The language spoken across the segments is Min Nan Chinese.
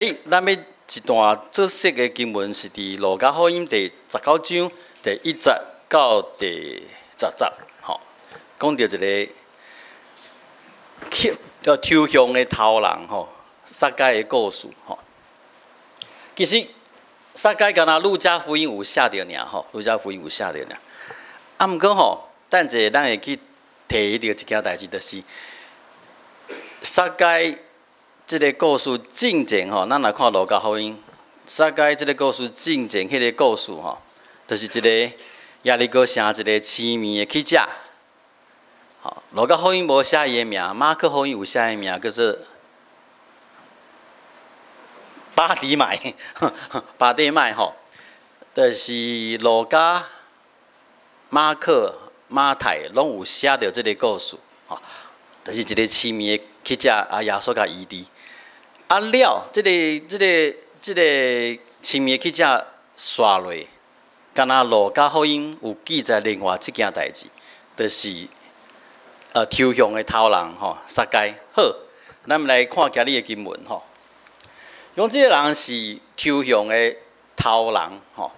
咱欲一段做熟的經文是佇路加福音第19章第1節到第10節，吼，講著一个叫抽象的頭人吼，撒該的故事吼。其實撒該敢若路加福音有寫著爾吼，路加福音有寫著爾。啊，毋過吼，等者咱會去提著一件代誌，就是撒該這个故事進前吼，咱來看路加福音，撒該這个故事進前，彼个故事吼，就是一个耶利哥城一个痴暝的乞者。吼，路加福音無寫伊的名，馬可福音有寫伊名，叫做巴底買，巴底買吼，就是路加、馬可、馬太攏有寫著這个故事，吼，就是一个痴暝的乞者，啊，耶穌共醫治。啊了，這个痴暝的乞者煞落，敢若路加福音有記載另外這件代誌，就是抽象的頭人吼，撒該。好，咱們來看今日的經文吼。講這个人是抽象的頭人吼，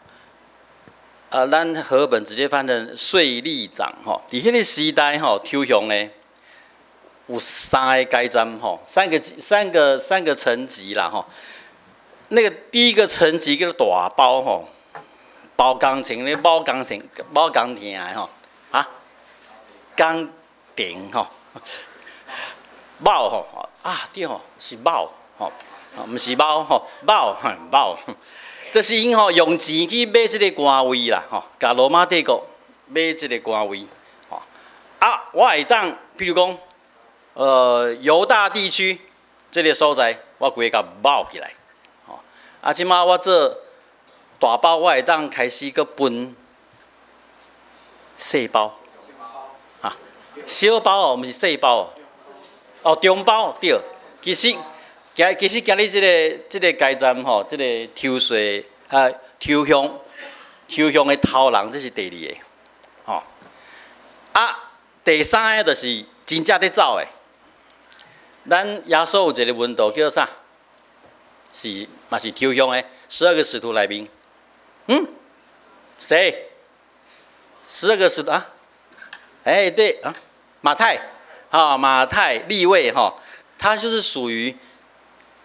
啊，咱和本直接翻成稅吏長吼。佇彼个時代吼，抽象的有三个階層吼，三個層級啦吼。那個第一個層級叫做大包吼，包工程咧，包工程包工程的吼，啊，工程吼，貓吼，啊對吼，是貓吼，毋是貓吼，貓貓，就是𪜶吼用錢去買這个官位啦吼，共羅馬帝國買這個官位，吼啊，我會當，譬如講，猶大地區這个所在，我規个共包起來，吼啊，這馬我做大包，我會當開始閣分細包，啊，小包哦，毋是細包哦，哦，中包對，其實今日這个階層吼，這个抽稅啊，抽象的頭人，這是第二个，吼，啊，第三个就是真正佇走的。咱耶穌有一个門徒叫啥？是嘛是抽象的，12個使徒內面，嗯，誰？十二個使徒啊？欸，對啊，馬太，哈，馬太利未哈，他就是屬於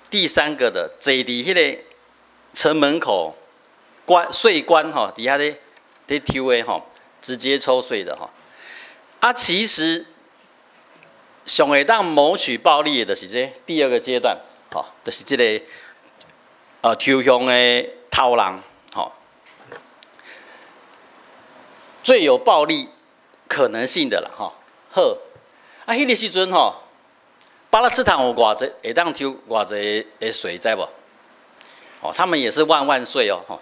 第三個的，坐佇彼个城門口關稅關吼，佇遐咧抽的吼，直接抽稅的吼。啊，其實上會當謀取暴利的，就是這第二個階段，吼，就是這個抽象的頭人，吼，最有暴力可能性的啦，吼。好，啊，彼个時陣吼，巴勒斯坦有偌濟會當抽偌濟的稅，知無？哦，他們也是萬萬稅哦，吼，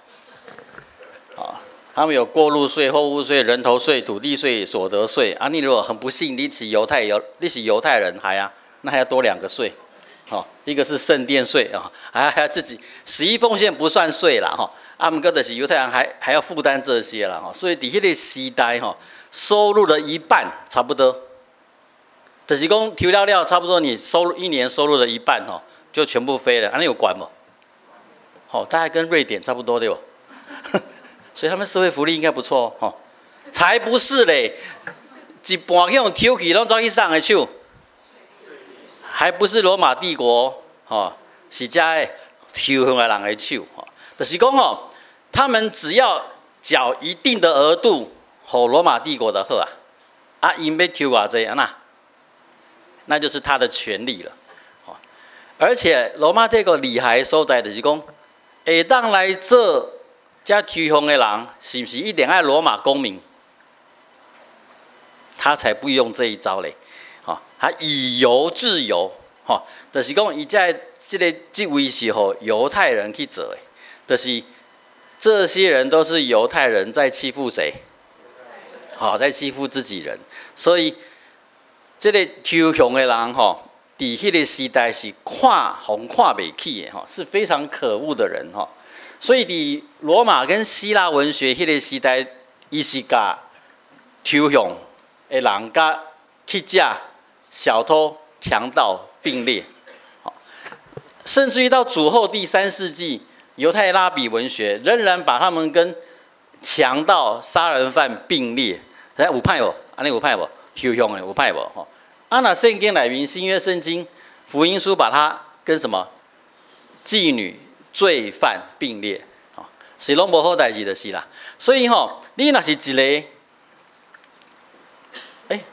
啊，他們有過路稅、貨物稅、人頭稅、土地稅、所得稅。啊，你如果很不幸，你是猶太人，還啊，那還要多兩個稅，吼，一個是聖殿稅啊，還要自己十一奉獻不算稅啦，吼。啊，毋過就是猶太人還要負擔這些啦，吼。所以佇彼个時代，吼，收入的一半差不多，就是講抽了了，差不多你收入一年收入的一半，吼，就全部飛了。啊，你有管無？吼，大概跟瑞典差不多對無？所以他們社會福利應該不錯哦。才不是嘞，一半去予抽去，攏走去啥的手，還不是羅馬帝國，吼，是遮的抽象的人的手，吼，就是講吼，他們只要繳一定的額度，予羅馬帝國就好啊，啊，𪜶欲抽偌濟啊那，那就是他的權利了，而且羅馬帝國厲害的所在就是講，會當來做遮抽象的人，是毋是一定愛羅馬公民？他才不用這一招嘞，吼，他以猶治猶，吼，就是講伊這這个職位是予猶太人去做的，就是這些人都是猶太人在欺負誰？好，在欺負自己人，所以這个抽象的人吼，佇彼个時代是看予看袂起的吼，是非常可惡的人吼。所以佇羅馬跟希臘文學彼个時代，伊是共抽象的人佮乞者、小偷、強盜並列。甚至于到主后第三世纪，犹太拉比文学仍然把他们跟强盗、杀人犯并列。哎，有歹無？按呢有歹無？抽象的有歹無？吼！啊，若聖經內面新約聖經福音書把它跟什麼妓女、罪犯並列，吼，是攏無好代誌就是啦。所以吼，你若是一個，欸，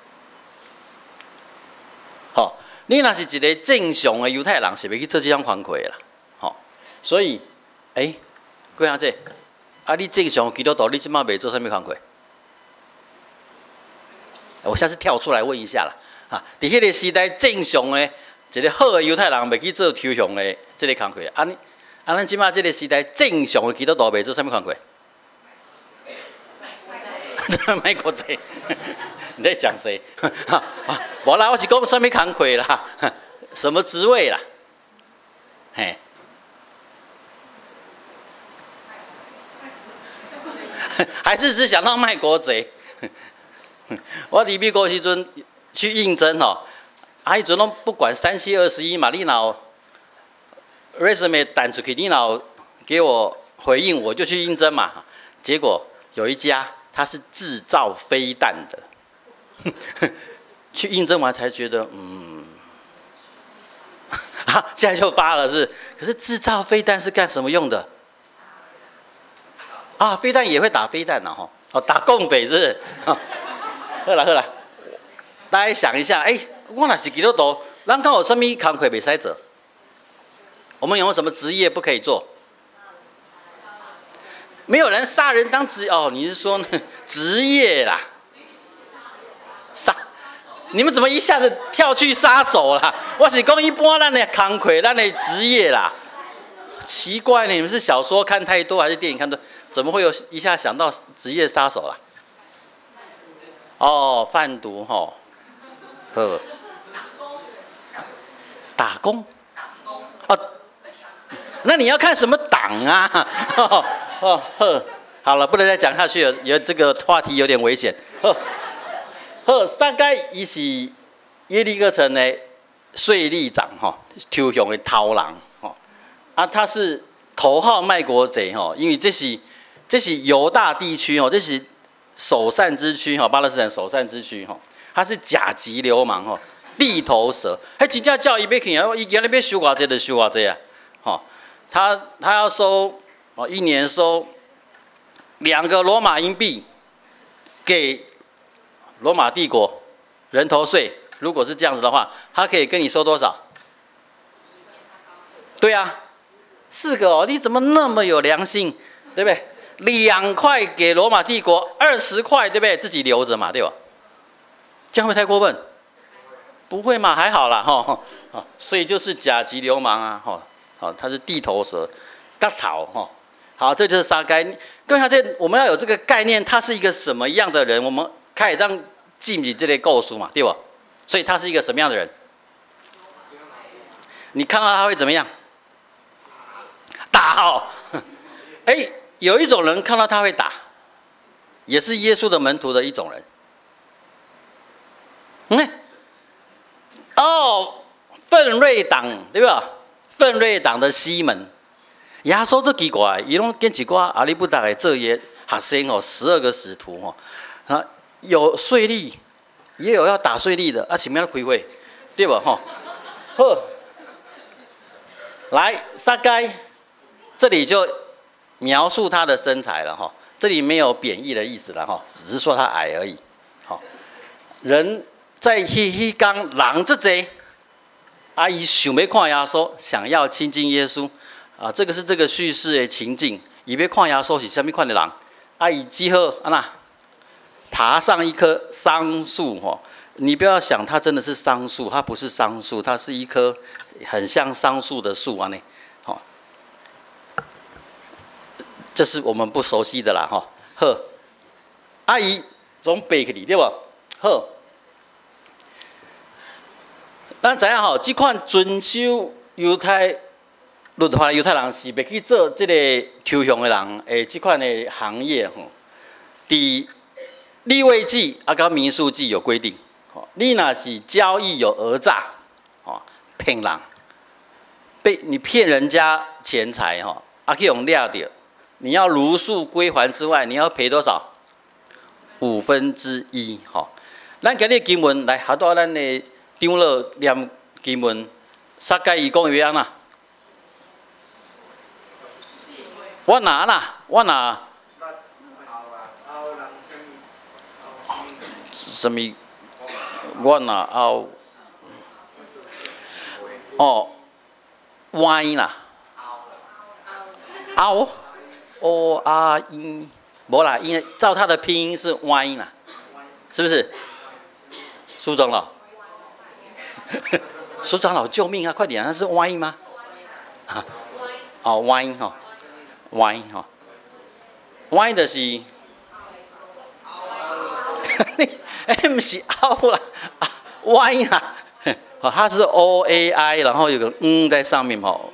吼，你若是一個正常的猶太人，是袂去做這種工課的啦，吼。所以，欸，郭小姐，啊，你正常基督徒，你這擺袂做啥物工課？我下次跳出來問一下啦，啊，佇彼個時代正常的一個好的猶太人，袂去做抽象的這个工課。啊，你啊，咱這擺這个時代正常的基督徒袂做啥物工課？賣國賊，你在講誰？無啦，我是講啥物工課啦，什麼職位啦？嘿，還是只想到賣國賊？我佇美國時陣去應徵吼，啊，彼陣攏不管三七二十一嘛，你若有 resume 彈出去，你若有給我回應，我就去應徵嘛。結果有一家他是製造飛彈的，去應徵完才覺得，啊，現在就發了是，可是製造飛彈是幹什麼用的？啊，飛彈也會打飛彈的吼，哦，打共匪是不是？好啦好啦，大家想一下，欸，我若是基督徒，咱敢有啥物工課袂使做？我們有沒有什麼職業不可以做？沒有人殺人當職哦，你是說呢職業啦？殺，你們怎麼一下子跳去殺手啦？我是講一般咱的工課，咱的職業啦。奇怪呢，你們是小說看太多還是電影看多？怎麼會有一下想到職業殺手啦？哦，販毒吼，呵，打工，哦，那你要看什麼黨啊？哦呵，好了，不能再講下去了，有這個話題有點危險。呵，呵，撒該伊是耶利哥城的稅吏長吼，抽象的頭人吼，啊，他是頭號賣國賊吼，因為這是猶大地區吼，這是首善之區吼，巴勒斯坦首善之區吼，他是甲級流氓吼，地頭蛇，彼真正叫伊欲去啊，伊今日欲收偌濟就收偌濟啊，吼，他要收哦，一年收2個羅馬硬幣給羅馬帝國人頭稅。如果是這樣子的話，他可以跟你收多少？對啊，4個哦，你怎麼那麼有良心，對不對？2塊給羅馬帝國，20塊，對不對？自己留着嘛，對吧？這樣會太過分？不會嘛，還好啦，哈。所以就是甲級流氓啊，哈，好，他是地頭蛇，角頭，哈。好，這就是撒該。更下這我們要有這個概念，他是一個什麼樣的人？我們開始讓進入這個故事嘛，對吧？所以他是一個什麼樣的人？你看到他會怎麼樣？打哦！哎，有一種人看到他會打，也是耶穌的門徒的一種人。嗯，哦，奮銳黨對吧？奮銳黨的西門，耶穌足奇怪，伊攏揀一寡阿里不達的做伊的學生哦，12個使徒哦，啊，有稅吏，也有要打稅吏的，啊，是欲按怎開會，對吧？吼，好，來撒該，這裡就描述他的身材了哈，這裡沒有貶義的意思了哈，只是說他矮而已。好，人在彼彼工人遮濟，啊，伊想欲看耶穌，想要親近耶穌，啊，這個是這個敘事的情境。伊欲看耶穌是啥物款的人，啊，伊只好按怎爬上一棵桑樹吼，你不要想它真的是桑樹，它不是桑樹，它是一棵很像桑樹的樹按呢，吼，這是我們不熟悉的啦，吼。好，啊伊總爬起來對無？好，咱知影吼，這款遵守猶太律法的猶太人是袂去做這個抽象的人的這款的行業吼。佇利未記啊，佮民數記有規定，吼，你若是交易有訛詐，吼，騙人，被你騙人家錢財吼，啊去予掠著，你要如數歸還之外，你要賠多少？五分之一吼。咱今日經文來，拄仔咱的長老念經文，撒該伊講伊欲按怎？我若按怎？我若啥物？我若拗哦，歪啦，拗，O R E，無啦，因為照他的拼音是歪啦，是不是？蘇長老，蘇長老救命啊！快點，那是歪嗎？哦，歪吼，歪吼，歪就是，欸，毋是拗啦，歪啦，哦，它是 O A I，然後有個嗯在上面吼，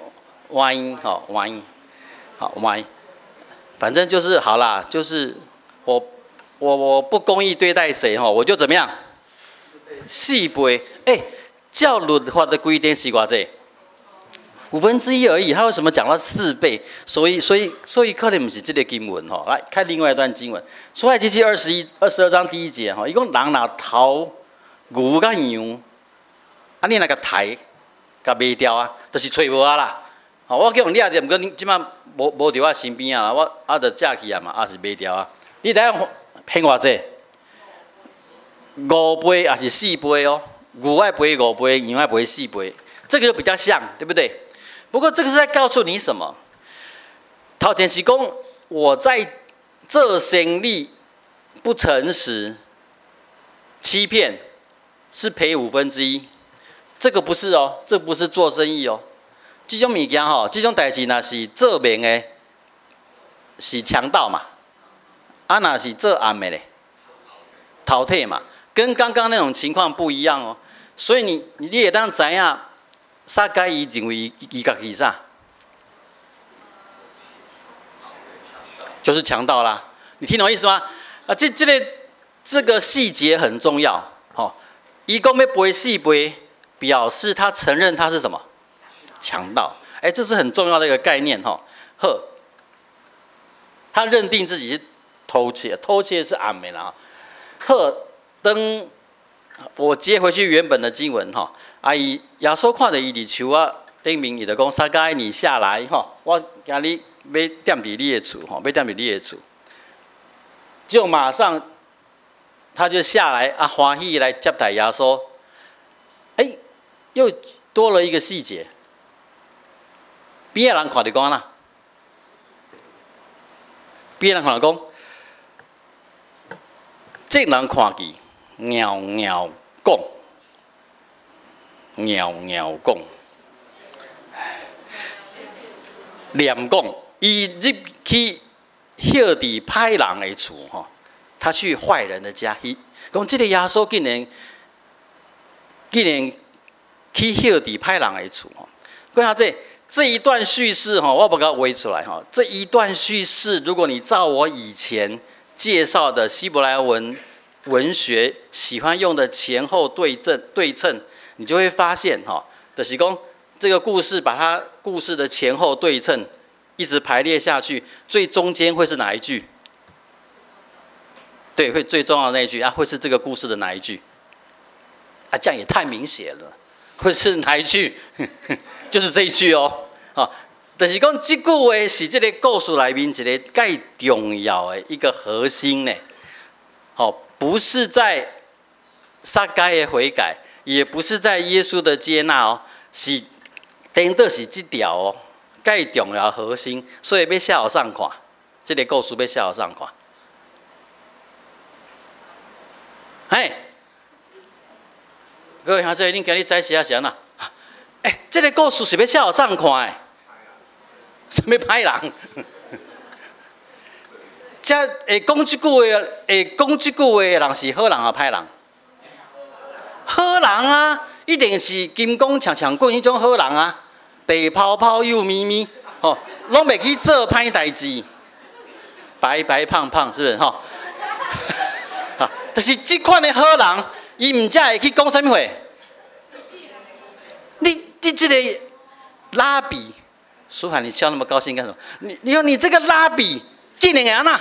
歪吼歪，好歪，反正就是好啦，就是我不公義對待誰吼，我就怎麼樣？四倍，欸，照律法的規定是偌濟？五分之一而已，他為什麼講到四倍？所以可能毋是這個經文吼。來看另外一段經文，出埃及記21、22章第一節吼，伊講人若偷牛佮羊，啊你若共刣，共賣掉啊，就是揣無啊啦。吼，我叫予掠著，毋過你這擺無佇我身邊啊，我啊就食去啊嘛，啊是賣掉啊。你知影還偌濟？五倍抑是四倍哦？牛愛賠五倍，羊愛賠四倍，這個就比較像，對不對？不過這個是在告訴你什麼？頭前是講我在做生意不誠實、欺騙，是賠五分之一。這個不是哦，這不是做生意哦。這種物件吼，這種代誌若是做明的，是強盜嘛；啊，若是做暗的咧，偷提嘛，跟剛剛那種情況不一樣哦。所以你會當知影，撒該伊認為伊家己啥，就是強盜啦。你聽懂意思嗎？啊，這個細節很重要。吼，伊講欲賠四倍，表示他承認他是什麼？強盜。哎，這是很重要的一個概念。吼，好，他認定自己是偷竊，偷竊是暗的啦。好，等我接回去原本的經文。吼，啊伊耶穌看著伊佇樹仔頂面，伊就講：撒該，你下來。吼，我今日欲踮佇你的厝，吼，欲踮佇你的厝。就馬上他就下來啊，歡喜來接待耶穌。哎，又多了一個細節。邊仔人看著講啦？邊仔人看著講，眾人看見，杳杳講，杳杳講，念講，伊入去歇佇歹人的厝吼，他去壞人的家。伊講這個耶穌竟然去歇佇歹人的厝吼。閣下這一段敘事吼，我無共畫出來吼。這一段敘事，如果你照我以前介紹的希伯來文文學喜歡用的前後對稱，你就會發現吼，就是講這個故事把它故事的前後對稱一直排列下去，最中間會是哪一句？對，會最重要的那一句啊，會是這個故事的哪一句？啊，這樣也太明顯了，會是哪一句？就是這一句哦，吼，就是講這句話是這個故事內面一個蓋重要的一個核心呢。吼，不是在撒該的悔改，也不是在耶穌的接納哦，是顛倒是這條哦，蓋重要核心，所以欲寫予啥人看，這個故事欲寫予啥人看？嘿，各位兄弟，恁今日早時啊是按怎？欸，這個故事是欲寫予啥人看的？啥物歹人？這會講這句話，會講這句話的人是好人抑歹人？好人啊，一定是金剛抔抔棍彼種好人啊，白泡泡幼咪咪，吼，攏袂去做歹代誌，白白胖胖，是不是？吼？就是這款的好人，伊毋才會去講啥物話？你這個拉比，舒涵，你笑那麼高興幹什麼？你說你這個拉比，竟然會按怎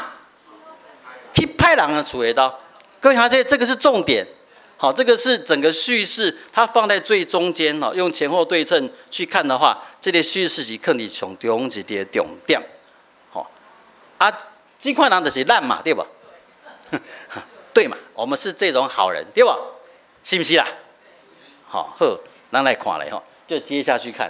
去歹人的厝內頭，各位這個是重點。好，這個是整個敘事，它放在最中間哦，用前後對稱去看的話，這個敘事是囥佇上中一個重點。好，啊，這款人就是咱嘛，對無？對嘛，我們是這種好人，對無？是毋是啦？好，好，咱來看來吼，就接下去看。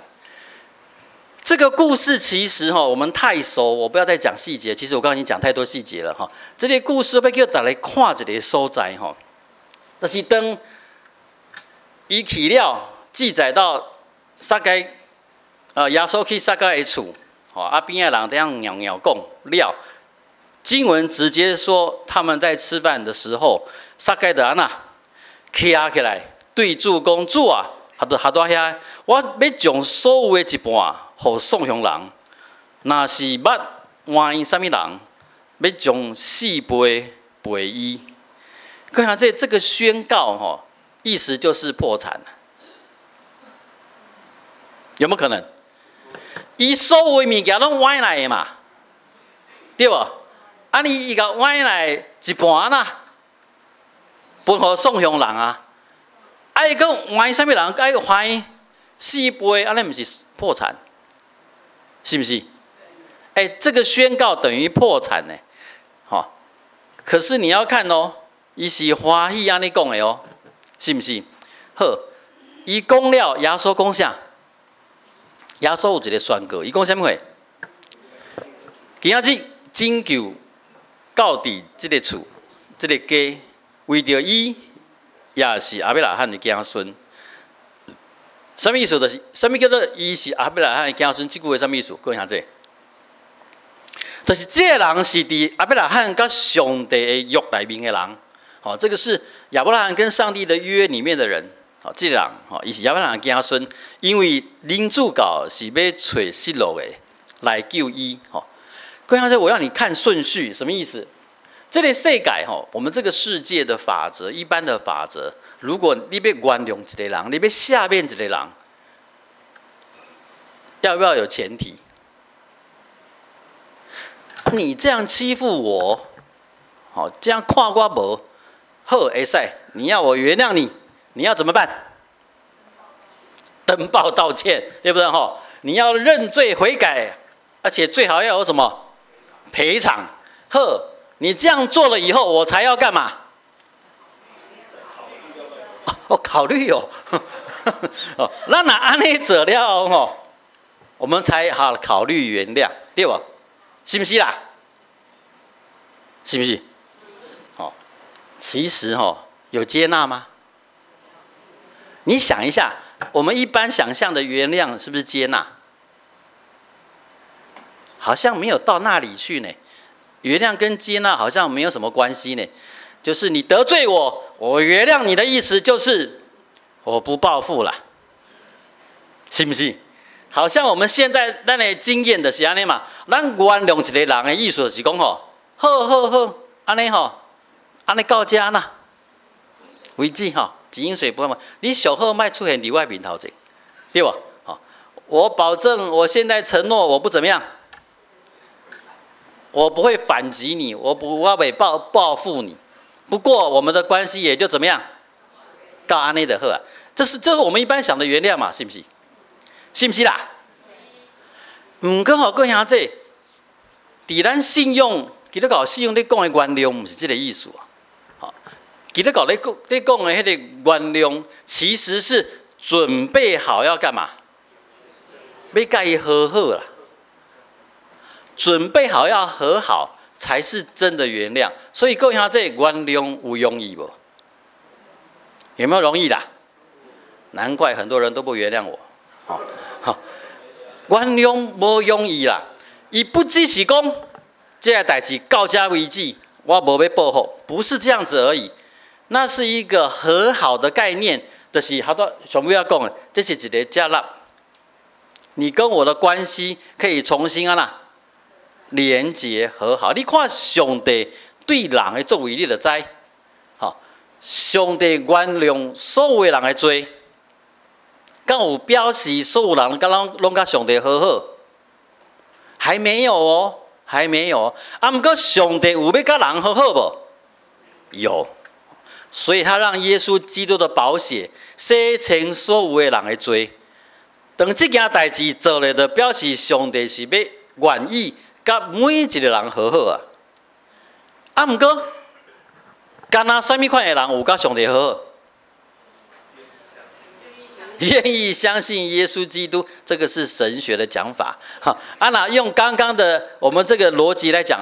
這個故事其實哈，我們太熟，我不要再講細節。其實我剛剛已經講太多細節了哈。這個故事欲叫大家看一個所在吼，就是當伊去了，記載到撒該，耶穌去撒該的厝，吼啊邊仔人佇遐蟯蟯講了。經文直接說他們在吃飯的時候，撒該就按怎徛起來對主講：主啊，合到合到遐，我欲將所有的一半予送鄉人，若是捌冤伊啥物人，欲將四倍賠伊。看下這個宣告吼，意思就是破產，有沒有可能？伊所有的物件攏倚來的嘛，對無？啊，你伊共倚來一半啦，分予送鄉人啊，啊，伊閣冤啥物人，愛還四倍，按呢毋是破產，是毋是？欸，這個宣告等於破產呢，吼。可是你要看哦，伊是歡喜按呢講的哦，是毋是？好，伊講了，耶穌講啥？耶穌有一個宣告，伊講啥物話？今仔日拯救到佇這個厝、這個家，為著伊也是亞伯拉罕的子孫。啥物意思？就是啥物叫做伊是亞伯拉罕的子孫？這句話啥物意思？各位兄弟，就是這個人是佇亞伯拉罕佮上帝的約內面的人。好，這個是亞伯拉罕跟上帝的約裡面的人。好，這個人吼，伊是亞伯拉罕子孫，因為恁主教是欲揣失落的來救伊。吼，各位兄弟，我要你看順序，什麼意思？這個世界吼，我們這個世界的法則，一般的法則，如果你欲原諒一個人，你欲赦免一個人，要不要有前提？你這樣欺負我，好，這樣看我無好會使，你要我原諒你，你要怎麼辦？登報道歉，對不對？哈，你要認罪悔改，而且最好要有什麼賠償。好，你這樣做了以後，我才要幹嘛？哦，考慮哦，哦，那若按呢做了哦，我們才好考慮原諒，對無？是毋是啦？是毋是？哦，其實吼有接納嗎？你想一下，我們一般想象的原諒是不是接納？好像沒有到那裡去呢。原諒跟接納好像沒有什麼關係呢。就是你得罪我，我原諒你的意思就是我不報復了，是毋是？好像我們現在咱的經驗就是按呢嘛，咱原諒一個人的意思就是講吼，好好好，按呢吼，按呢到遮啦，為止吼，井水不犯，你上好莫出現佇我面頭前，對無？吼，我保證，我現在承諾，我不怎麼樣，我不會反擊你，我不我袂報復你。不過我們的關係也就怎麼樣，到按呢就好啊。這是我們一般想的原諒嘛，是毋是？是毋是啦？毋過吼，各位兄弟，佇咱信用基督教信用咧講的原諒，毋是這個意思啊。好，基督教咧講的彼個原諒，其實是準備好要幹嘛？欲共伊和好啦。準備好要和好，才是真的原諒。所以各位兄弟，原諒有容易無？有沒有容易的？難怪很多人都不原諒我。好，好，原諒無容易啦。伊不只是講這個代誌到這為止，我無欲報復，不是這樣子而已。那是一個和好的概念，就是好多上尾要講的，這是一個接納。你跟我的關係可以重新按怎連結和好。你看上帝對人的作為，你就知。好，上帝原諒所有人的罪，敢有表示所有人佮攏攏佮上帝和好？還沒有哦，還沒有。啊，毋過上帝有欲佮人和好無？有，所以他讓耶穌基督的寶血洗清所有的人的罪。當這件代誌做了，就表示上帝是欲願意佮每一個人和好啊。啊，毋過，敢若啥物款的人有佮上帝和好？願意相信耶穌基督，這個是神學的講法。哈，啊，那用剛剛的我們這個邏輯來講，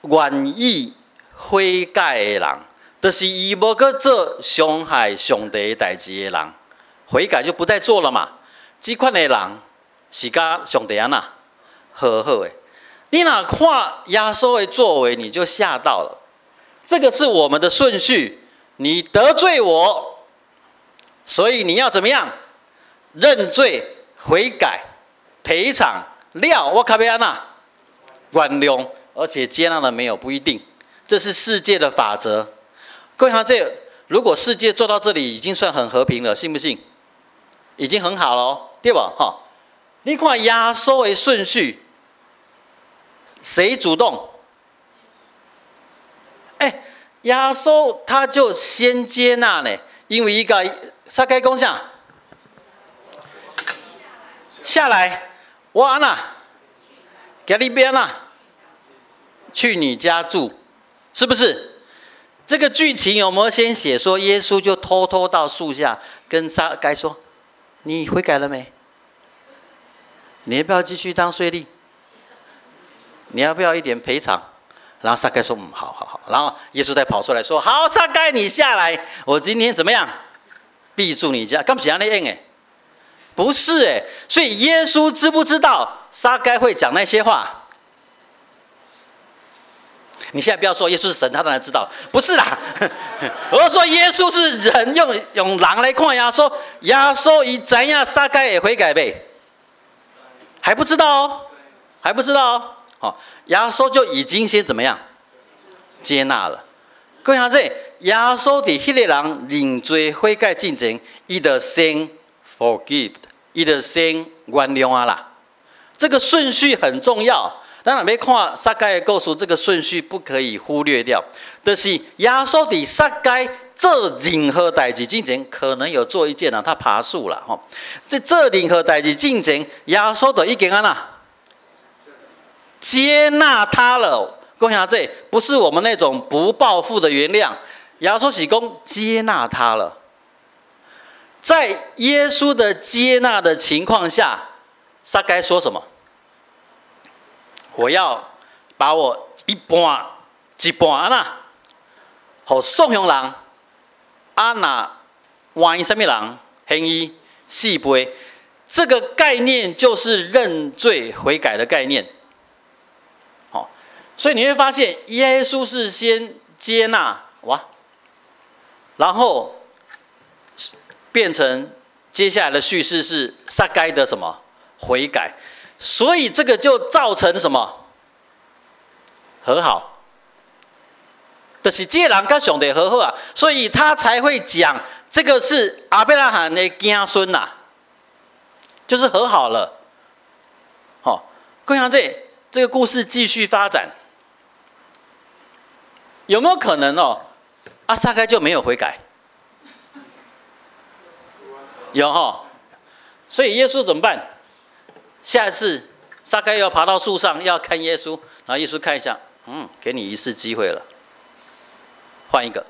願意悔改的人，就是伊無閣做傷害上帝的代誌的人，悔改就不再做了嘛。這款的人是佮上帝按怎和好的。你若看耶穌的作為，你就嚇到了。這個是我們的順序，你得罪我，所以你要怎麼樣？認罪悔改、賠償了，我較欲按怎原諒，而且接納了沒有不一定，這是世界的法則。各位看這，如果世界做到這裡已經算很和平了，信不信？已經很好了，對吧？哈，你看耶穌的順序，誰主動？哎，耶穌他就先接納呢，因為伊共撒該講啥？下來，我按怎，今日欲按怎，去你家住，是不是？這個劇情有沒有先寫說耶穌就偷偷到樹下跟撒該說：“你悔改了沒？你要不要繼續當稅吏？你要不要一點賠償？”然後撒該說：“嗯，好好好。”然後耶穌再跑出來說：“好，撒該你下來，我今天怎麼樣？必住你家。”敢是按呢演的？不是哎，所以耶穌知不知道撒該會講那些話？你現在不要說耶穌是神，他當然知道。不是啦，我說耶穌是人，用人來看耶穌，耶穌伊知影撒該會悔改未？還不知道哦，還不知道哦。好，耶穌就已經先怎麼樣接納了。各位兄弟，耶穌佇彼個人認罪悔改進前，伊就先 forgive，伊就先原諒啊啦。這個順序很重要。當然，欲看撒該的故事，這個順序不可以忽略掉。就是耶穌佇撒該做任何代誌之前，可能有做一件啊，他爬樹了吼。這做任何代誌之前，耶穌就已經按怎接納他了。講兄弟，不是我們那種不報復的原諒，耶穌是講接納他了。在耶穌的接納的情況下，撒該說什麼？我要把我一半一半按怎，予送鄉人，啊若還啥物人，還伊四倍，這個概念就是認罪悔改的概念。好，所以你會發現，耶穌是先接納哇，然後變成接下來的敘事是撒該的什麼悔改。所以這個就造成什麼和好，就是這個人佮上帝和好啊，所以他才會講這個是亞伯拉罕的子孫吶，就是和好了。好，各位這個故事繼續發展，有沒有可能哦？啊，撒該就沒有悔改？有哈，所以耶穌怎麼辦？下一次撒該要爬到樹上要看耶穌，然後耶穌看一下，嗯，給你一次機會了，換一個。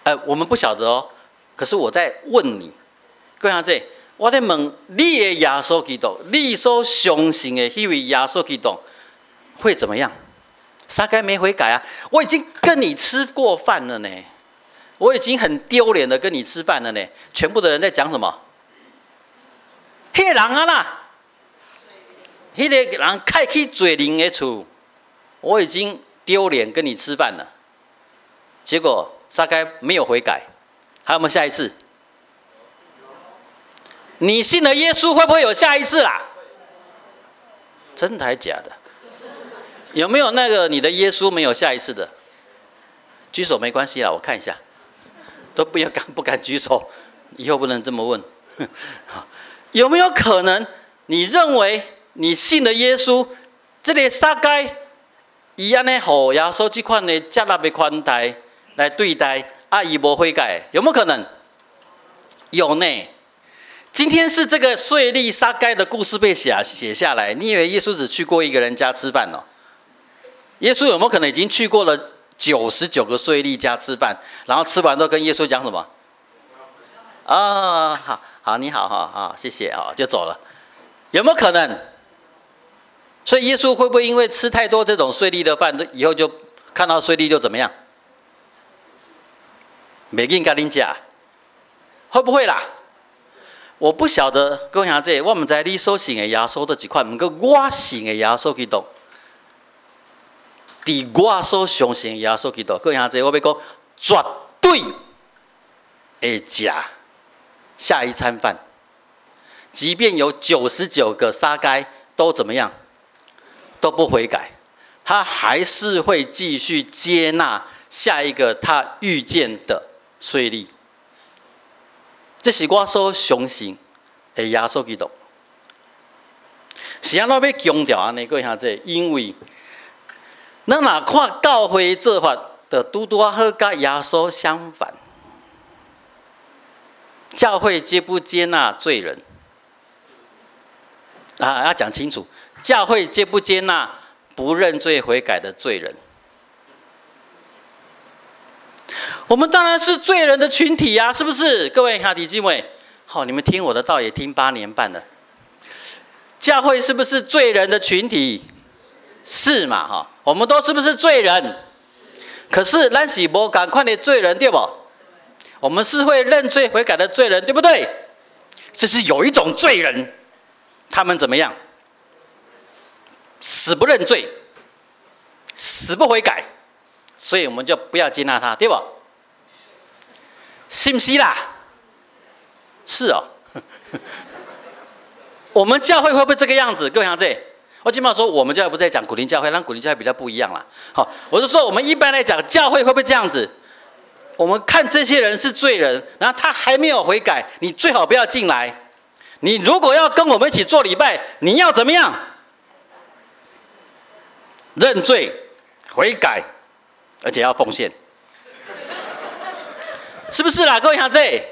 哎，我們不曉得哦，可是我在問你，各位兄弟，我在問你的耶穌基督，你所相信的彼位耶穌基督會怎麼樣？撒該沒悔改啊！我已經跟你吃過飯了呢，我已經很丟臉的跟你吃飯了呢。全部的人在講什麼？彼個人按怎，彼個人開去罪人的厝，我已經丟臉跟你吃飯了。結果撒該沒有悔改，還有沒有下一次？你信了耶穌會不會有下一次啦？真的還假的？有沒有那個你的耶穌沒有下一次的？舉手沒關係啦，我看一下，都不要敢不敢舉手。以后不能這麼問。有沒有可能？你認為你信了耶穌，這个撒該，伊按呢予耶穌這款的接納的寬待來對待，啊，伊無悔改，有沒有可能？有呢。今天是這個稅吏撒該的故事被寫下來，你以為耶穌只去過一個人家吃飯哦？耶穌有沒有可能已經去過了99個稅吏家吃飯，然後吃完都跟耶穌講什麼？啊，好好，你好，好好，謝謝啊，就走了。有沒有可能？所以耶穌會不會因為吃太多這種稅吏的飯，以後就看到稅吏就怎麼樣？袂緊共恁食，會不會啦？我不曉得，各位兄弟，我毋知你所信的耶穌佗一款，毋過我信的耶穌基督，佇我所相信的耶穌基督，各位兄弟，我欲講絕對會食下一餐飯，即便有99個撒該都怎麼樣，都不悔改，他還是會繼續接納下一個他遇見的稅吏。這是我所相信的耶穌基督。是按怎欲強調按呢？各位兄弟，因為咱若看教會做法，就拄拄仔好佮耶穌相反。教會接不接納罪人？啊，要講清楚，教會接不接納不認罪悔改的罪人？我們當然是罪人的群體呀，是不是？各位兄弟姊妹，好，你們聽我的道也聽8年半了。教會是不是罪人的群體？是嘛？哈，我們都是不是罪人？可是咱是無仝款的罪人，對無？我們是會認罪悔改的罪人，對不對？這是有一種罪人，他們怎麼樣？死不認罪，死不悔改，所以我們就不要接納他，對無？是毋是啦？是哦。我們教會會不會這個樣子？各位兄弟，我起碼說，我們教會不在講古林教會，讓古林教會比較不一樣啦。好，我是說，我們一般來講，教會會不會這樣子？我們看這些人是罪人，然後他還沒有悔改，你最好不要進來。你如果要跟我們一起做禮拜，你要怎麼樣？認罪、悔改，而且要奉獻，是不是啦？各位兄弟，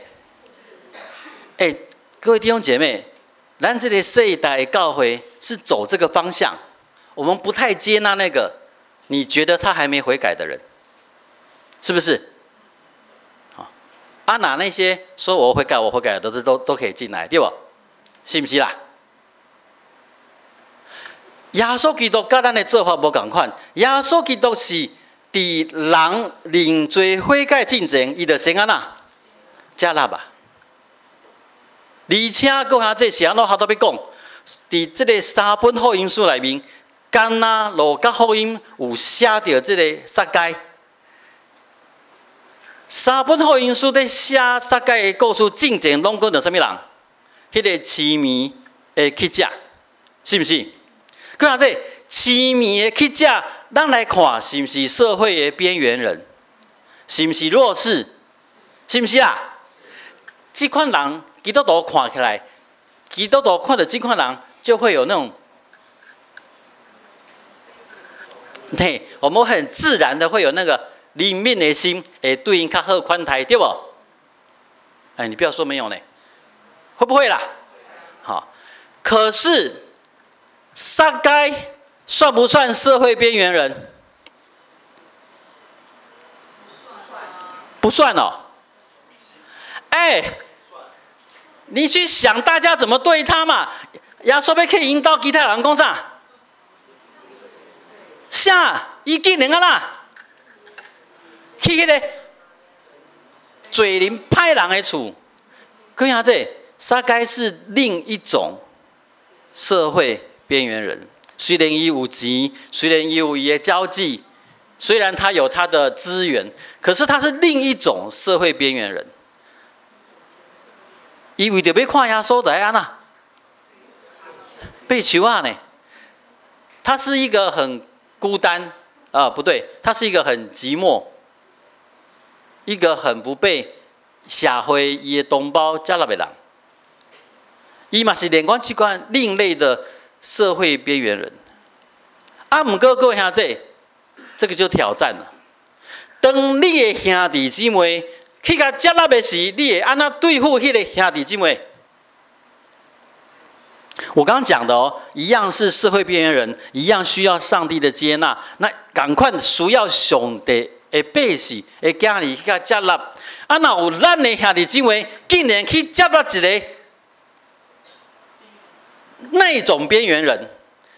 哎，各位弟兄姐妹，咱這個世代的教會是走這個方向，我們不太接納那個你覺得他還沒悔改的人，是不是？啊，那那些說我悔改、我悔改的，都可以進來，對無？是毋是啦？耶穌基督佮咱的做法無仝款，耶穌基督是佇人認罪悔改進前，伊就先按怎接納吧。而且閣下這是按怎哈都欲講，佇這个三本福音書內面，敢若路加福音有寫著這个撒該。三本福音書佇寫撒該的故事進前，攏講著啥物人？彼个痴迷的乞者，是毋是？閣下這痴迷的乞者，咱來看是毋是社會的邊緣人？是毋是弱勢？是毋是啊？這款人，基督徒看起來，基督徒看著這款人，就會有那種，嘿，我們很自然的會有那個憐憫的心，會對𪜶較好款待，對無？哎，你不要說沒有呢，會不會啦？好，可是撒該算不算社會邊緣人？不算哦。哎，你去想大家怎麼對他嘛？耶穌欲去𪜶兜，其他人講啥？啥？伊竟然按怎？去彼个罪人歹人的厝，可以啊，這撒該是另一種社會邊緣人。雖然伊有錢，雖然伊有伊的交際，雖然他有他的資源，可是他是另一種社會邊緣人。伊為著欲看耶穌，就愛按怎？爬樹仔呢？他是一個很孤單啊，不對，他是一個很寂寞，一個很不被社會伊的同胞接納的人，伊嘛是連款這款另類的社會邊緣人。啊，毋過各位兄弟，這個就挑戰了。當你的兄弟姊妹去共接納的時，你會按怎對付彼個兄弟姊妹？我剛剛講的哦，一樣是社會邊緣人，一樣需要上帝的接納。那仝款需要上帝的百姓的囝兒去共接納。啊，若有咱的兄弟姊妹竟然去接納一個那種邊緣人，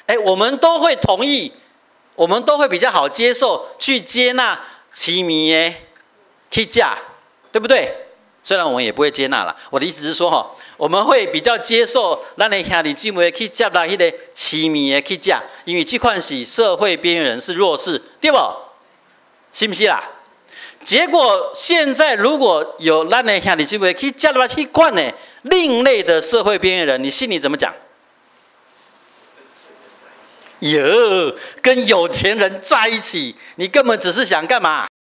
哎，我們都會同意，我們都會比較好接受去接納痴暝的去食，對不對？雖然我們也不會接納啦，我的意思是說，哈，我們會比較接受咱的兄弟姊妹去接納彼個痴暝的去食，因為這款是社會邊緣人，是弱勢，對無？是毋是啦？結果現在如果有咱的兄弟姊妹去接納彼款的另類的社會邊緣人，你心裡怎麼講？喲，跟有錢人在一起，你根本只是想幹嘛？